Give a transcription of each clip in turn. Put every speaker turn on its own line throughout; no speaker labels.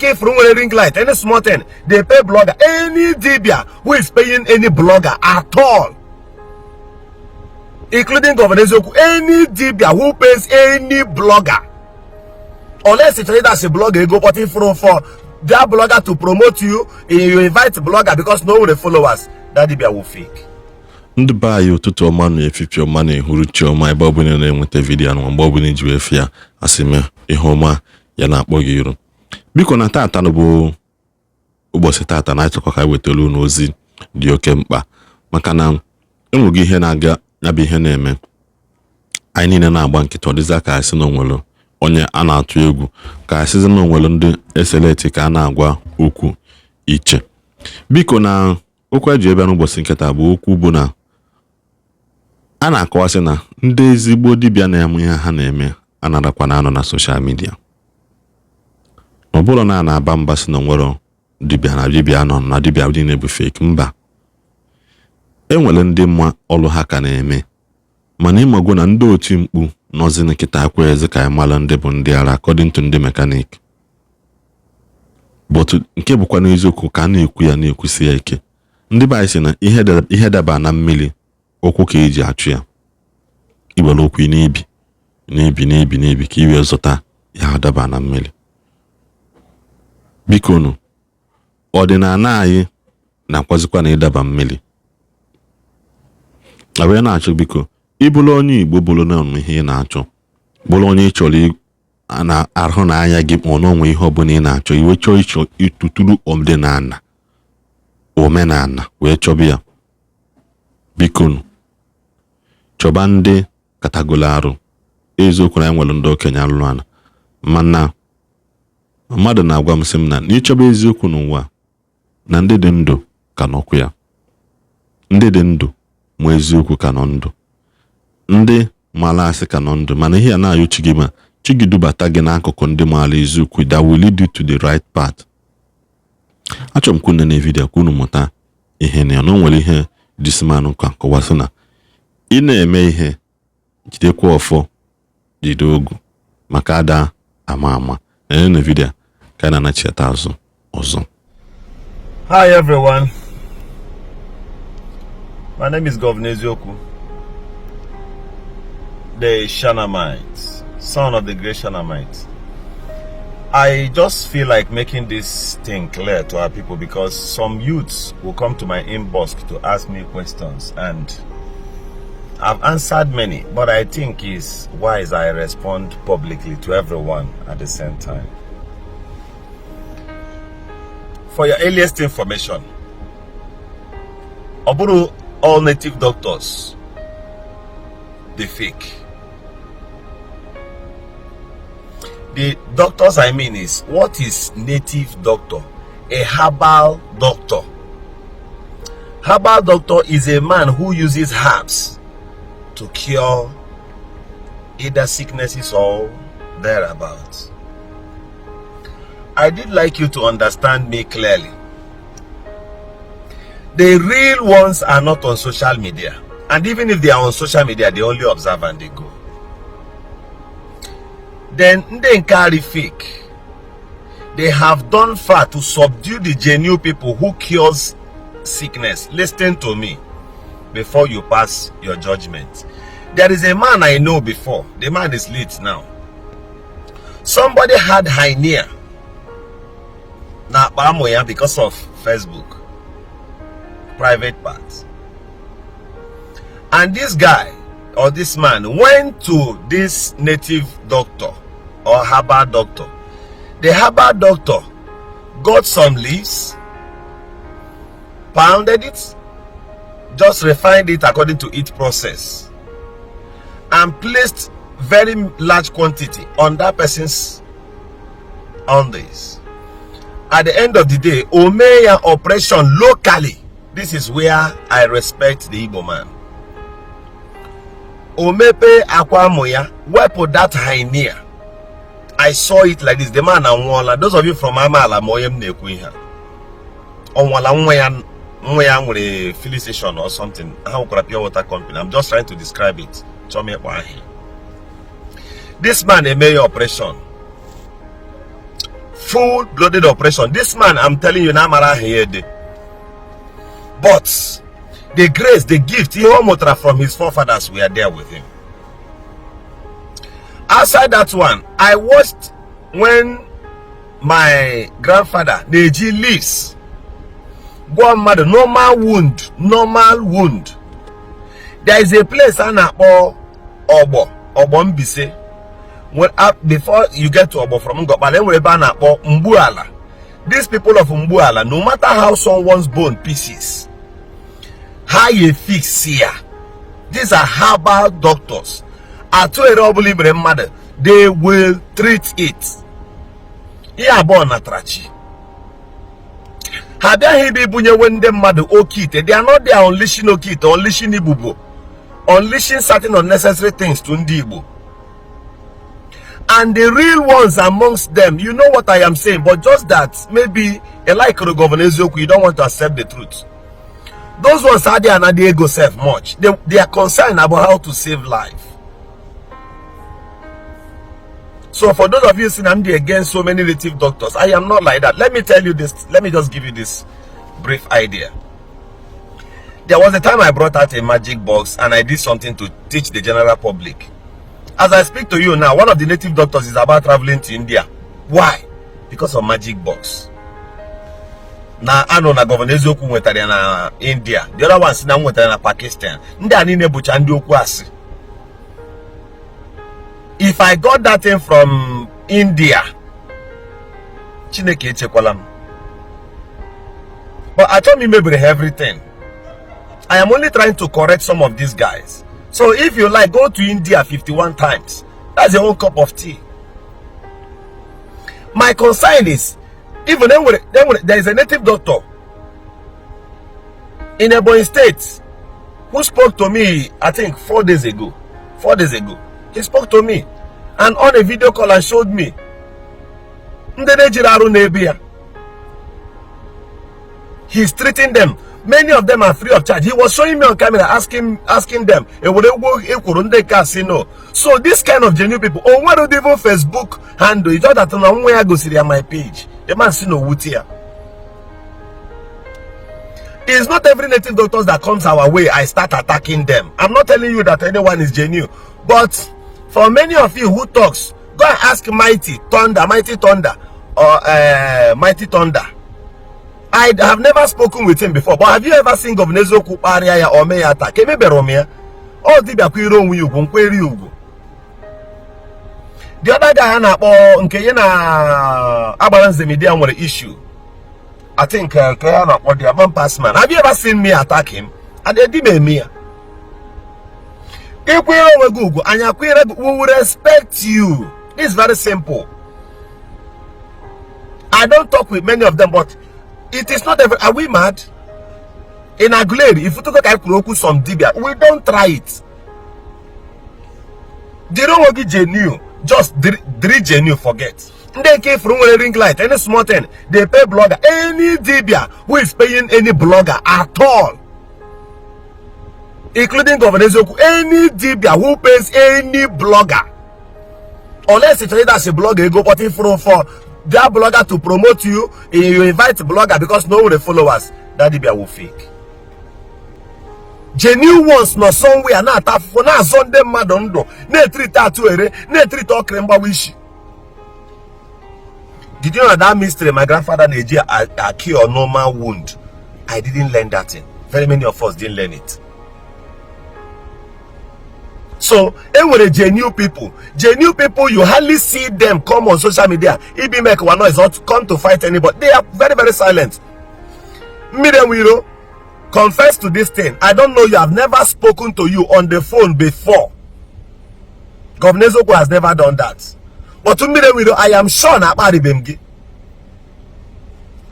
Nke ifuru nwere ring light, any small thing, they pay blogger. Any dibia who is paying any blogger at all, including Governor Eziokwu, any dibia who pays any blogger, unless it's either as a blogger ego, but ifuru for that blogger to promote you, you invite blogger because no nwere followers, that dibia will fake.
Ndị be anyị, ụtụtụ ọma na efifie ọma na ehuruchi ọma, ebe ọbụla na-enweta video anụ, mgbe ọbụla iji wee fịa, asị m ihe ọma ya na-akpọ gị iru. Biko, na tata bụ ụbọchị tata na achọkwa ka anyị wetara unu ozi dị oke mkpa, maka na enweghị ihe na-aga, ya bụ ihe na-eme anyị niile na-agba nkịtị. Ọ dịzị ka asị na onwere onye a na-atụ egwu, ka asịzi na onwere ndị eseleti ka a na-agwa okwu iche. Biko, na okwu eji ebe n'ụbọchị nkịta bụ okwu bụ na a na-akọwasị na ndị ezigbo dibịa na-eme ihe ha na-eme anarakwa na anọ na social media. Ọ bụrụ na a na-aba mba sị na onwere dibịa na dibịa nọ na dibịa niile bụ fake, mba, e nwere ndị mma ọlụ ha ka na-eme. Mana ịmago na ndị oti mkpu nọzi nkịta akwaghịzi ka anyị mara ndị bụ ndị ara, according to ndị mechanic. But nke bụkwa n'eziokwu ka a na-ekwu ya, na-ekwusi ya ike, ndị be anyị sị na ihe daba na mmiri, okwu ka eji achụ ya. Iwere okwu na-ebi na-ebi na-ebi na-ebi ka i wee zụta ya daba na mmiri. Biko nụ, ọdịnala anyị na-akwazikwa na ịdaba mmiri a wee na-achọ. Biko, ịbụrụ onye Igbo, bụrụ na ihe ị na-achọ, bụrụ onye ị chọrọ na-ahụ n'anya gị, ma ọ na onwe ihe ọbụla ị na-achọ, iwe chọọ ịchọ ịtụtụrụ ọdịnala, omenala wee chọba ya, biko nụ, chọba ndị katagolo arụ. Eziokwu na anyị nwere ndị okenye alụrụ ala, mana mmadụ na-agwa m sị m na n'ịchọba eziokwu n'ụwa, na ndị dị ndụ ka nọkwu ya, ndị dị ndụ ma eziokwu ka nọ ndụ, ndị maara asị ka nọ ndụ. Mana ihe a na-ayọ chi gị, ma chi gị dubata gị n'akụkụ ndị maara eziokwu that will lead you to the right path. Achọrọ m ka unu na video ka unu mụta ihe na ya, na o nwere ihe this man ka kọwasị na ị na-eme ihe, jidekwa ọfọ, jide ogu, maka ada ama ama na na video ka a na-anachiata azụ ọzọ.
Hi everyone. My name is Governor Eziokwu, the Shanamite, son of the great Shanamite. I just feel like making this thing clear to our people because some youths will come to my inbox to ask me questions, and I've answered many, but I think it's wise I respond publicly to everyone at the same time. For your earliest information, ọ bụrụ all native doctors dey fake. The doctors I mean is, what is native doctor? A herbal doctor. Herbal doctor is a man who uses herbs to cure either sicknesses or thereabouts. I did like you to understand me clearly. The real ones are not on social media. And even if they are on social media, they only observe and they go. Then ndị nke fake, they have done far to subdue the genuine people who cures sickness. Listen to me before you pass your judgment. There is a man I know before. The man is late now. Somebody had hernia na akpa amụ ya because of Facebook, private parts. And this guy or this man went to this native doctor or herbal doctor. The herbal doctor got some leaves, pounded it, just refined it according to its process, and placed very large quantity on that person's undies. At the end of the day, o mee ya operation locally. This is where I respect the Igbo man. O mepee akwa amụ ya, wepụ that hernia. I saw it like this. The man anwụọla. Those of you from Amaala ma onye m na-ekwu ihe a. Ọ nwụọla, nwa ya, nwa ya nwere filling station or something. Ha nwekwara pure water company. I'm just trying to describe it. Chọọ m ịkpọ aha. This man eme ya operation. Full blooded operation. This man, I'm telling you, na amara aha ya ede, but the grace, the gift, ihe ọ mụtara from his forefathers were there with him. Outside that one, I watched when my grandfather na-eji leaves gwọọ mmadụ normal wound, normal wound. There is a place a na-akpọ Ọgbọ, Ọgbọ Mbise. When, before you get to Ọgbọ from Ngọkpala, enwere ebe a na-akpọ Mgbuala. These people of Mgbuala, no matter how someone's bone pieces, ha ya fix ya. These are herbal doctors. Atụ ere ọbụla ibere mmadụ, they will treat it. Ihe abụọ natara chi ha abịaghị ebe ibunyewe ndị mmadụ oke ite. They are not there unleashing oke ite, unleashing ibubo, unleashing certain unnecessary things to ndị Igbo. And the real ones amongst them, you know what I am saying, but just that maybe a like Governor Eziokwu, you don't want to accept the truth. Those ones are there and ego self much. They are concerned about how to save life. So for those of you saying I'm against so many native doctors, I am not like that. Let me tell you this. Let me just give you this brief idea. There was a time I brought out a magic box and I did something to teach the general public. As I speak to you now, one of the native doctors is about traveling to India. Why? Because of magic box. Na anụ na Governor Eziokwu nwetara ya na India. The other one si na m nwetara na Pakistan. Ndị a niile bụcha ndị okwu asị. If I got that thing from India, Chineke echekwala m. But achọghị m imebiri ha everything. I am only trying to correct some of these guys. So if you like, go to India 51 times. That's your own cup of tea. My concern is, even then, there is a native doctor in Ebonyi State who spoke to me, I think 4 days ago. 4 days ago. He spoke to me and on a video call and showed me. Ndị na-ejiri arụ na-ebi ya. He's treating them. Many of them are free of charge. He was showing me on camera, asking them, "Ewere ụgwọ ekwuru ndị nke a sị no." So this kind of genuine people, o nwere even Facebook handle, it's just that na nwa ya gosiri ya my page. The man si na owute ya. It's not every native doctors that comes our way I start attacking them. I'm not telling you that anyone is genuine, but for many of you who talks, go and ask Mighty Thunder, Mighty Thunder, or Mighty Thunder. I have never spoken with him before, but have you ever seen Governor Eziokwu kparịa ya or mee ya attack? Emebere m ya. Ọ dibịa kwere onwe ya ugwu, nkwere ya ugwu. The other guy a na-akpọ nke ya na agbara nze media nwere issue. I think ka ya na-akpọ the man pass man. Have you ever seen me attack him? And edi m eme ya. Ikwere onwe gị ugwu, anyị akwere gị, we will respect you. It's very simple. I don't talk with many of them, but it is not every. Are we mad? In Aguleri, if you talk ka kwuru okwu some dibia, we don't try it. Dịrị onwe gị genuine, just dịrị genuine, forget. Ndị nke ifuru nwere ring light, any small thing, they pay blogger. Any dibia who is paying any blogger at all, including Governor Eziokwu, any dibia who pays any blogger, unless it's that's a blogger ego, but ifuru for that blogger to promote you, and you invite blogger because no one followers, that dibia will fake. Genuine ones nọ somewhere na-ata afụfụ, na-azọ ndị mmadụ ndụ, na-etrite atụ ere, na-etrite ọkịrị mgbawa isi. Did you know that mystery my grandfather na-eji a cure normal wound? I didn't learn that thing. Very many of us didn't learn it. So enwere genuine people. Genuine people, you hardly see them come on social media ibi make one noise or come to fight anybody. They are very, very silent. Mmiri Enwiro, confess to this thing. I don't know you. I've never spoken to you on the phone before. Governor Eziokwu has never done that. But Mmiri Enwiro, I am sure na akparịbe m gị.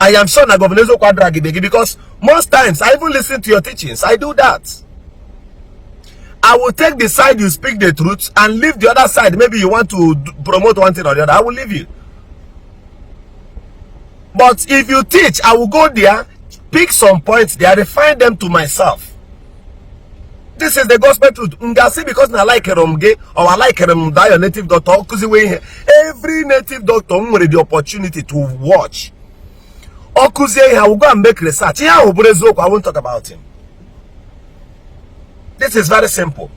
I am sure na Governor Eziokwu adragibe gị, because most times I even listen to your teachings. I do that. I will take the side you speak the truth and leave the other side. Maybe you want to promote one thing or the other. I will leave you. But if you teach, I will go there, pick some points there, refine them to myself. This is the gospel truth. Ngasi because na like m gị or I like m that your native doctor ọ kụziwe ihe. Every native doctor m nwere the opportunity to watch. Ọ kụzie ihe, I will go and make research. Ihe ahụ bụrụ eziokwu, I won't talk about him. This is very simple.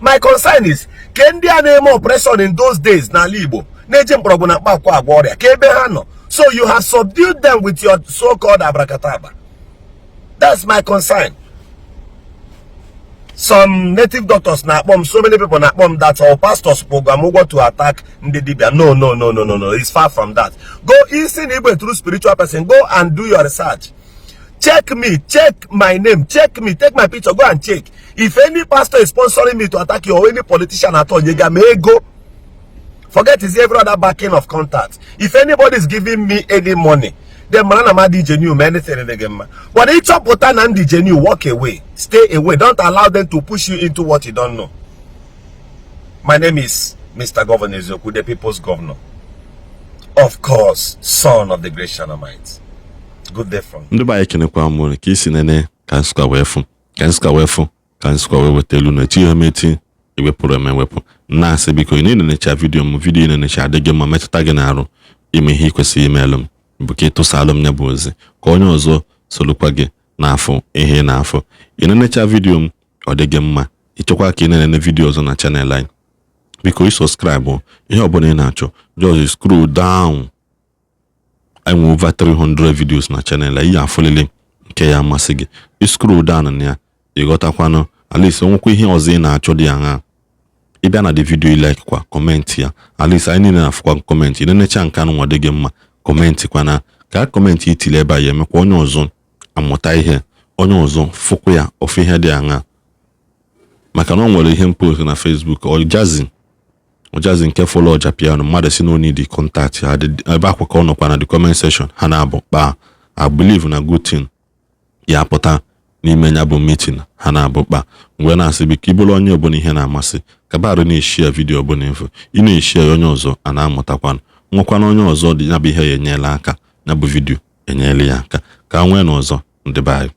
My concern is ke ndị a na-eme operation in those days n'ala Igbo na-eji mgbọrọgwụ na mkpaakwụkwọ agwọ ọrịa, ka ebe ha nọ? So you have subdued them with your so-called abracadabra. That's my concern. Some native doctors na-akpọ m, so many people na-akpọ m that all pastors program ụgwọ to attack ndị dibia. No, no, no, no, no, no, it's far from that. Go isi na igbe true spiritual person, go and do your research. Check me, check my name, check me, take my picture, go and check. If any pastor is sponsoring me to attack you or any politician at all, nyega m ego, forget is every other backing of contact. If anybody is giving me any money, then mara na m adị genuine. Anything dị gị mma, but ịchọpụta na ndị genuine, walk away, stay away. Don't allow them to push you into what you don't know. My name is Mr. Governor Eziokwu, the people's governor, of course, son of the great Shanamite. Good day from
Ndị be anyị, ekenekwa m ka isi nene ka nsụka wee fụ, ka nsụka wee fụ, ka nsụka wee weta elu na etinye m eti ewepụrụ m ewepụ. Na-asị, biko, ị na-enecha video m, video ị na-enecha adịghị mma, metụta gị n'arụ ime ihe ị kwesịrị imelụ m bụ ka ị tụsalụ m ya bụ ozi ka onye ọzọ solukwa gị n'afọ ihe na-afọ. Ị na-enecha video m, ọ dị gị mma, ịchọkwa ka ị na-enene video ọzọ na channel anyị, biko ị subscribe. Ihe ọbụla ị na-achọ, just scroll down, anyị nwe over 300 videos na channel anyị. Afụlele nke ya amasị gị, ị scroll down na ya, ịghọtakwanụ. At least onwekwa ihe ọzọ ị na-achọ dị aṅa, ị bịa na the video, ị like kwa, comment ya. At least anyị niile na-afụkwa comment. Ị na-enecha nke anụ nwa dị gị mma, comment kwana ka comment itili ebe a ya emekwa onye ọzọ amụta ihe, onye ọzọ fụkwa ya ofu ihe dị aṅa, maka na o nwere ihe m post na Facebook, ọjazi ọjazi nke follow ọja piano, mmadụ si na only the contact ha ebe akwa ka ọ nọkwa na the comment section ha na-abụ kpaa. I believe na good thing ya pụta n'ime ya bụ meeting ha na-abụ kpa. Mgbe na-asị, biko, ịbụrụ onye ọbụla ihe na-amasị, kabarụ na-eshare video ọbụla efu ị na-eshare ya, onye ọzọ a na-amụtakwanụ nwekwana onye ọzọ dị ya bụ ihe ya enyela aka, ya bụ video enyela ya aka ka nwee n'ọzọ. Ndị be anyị.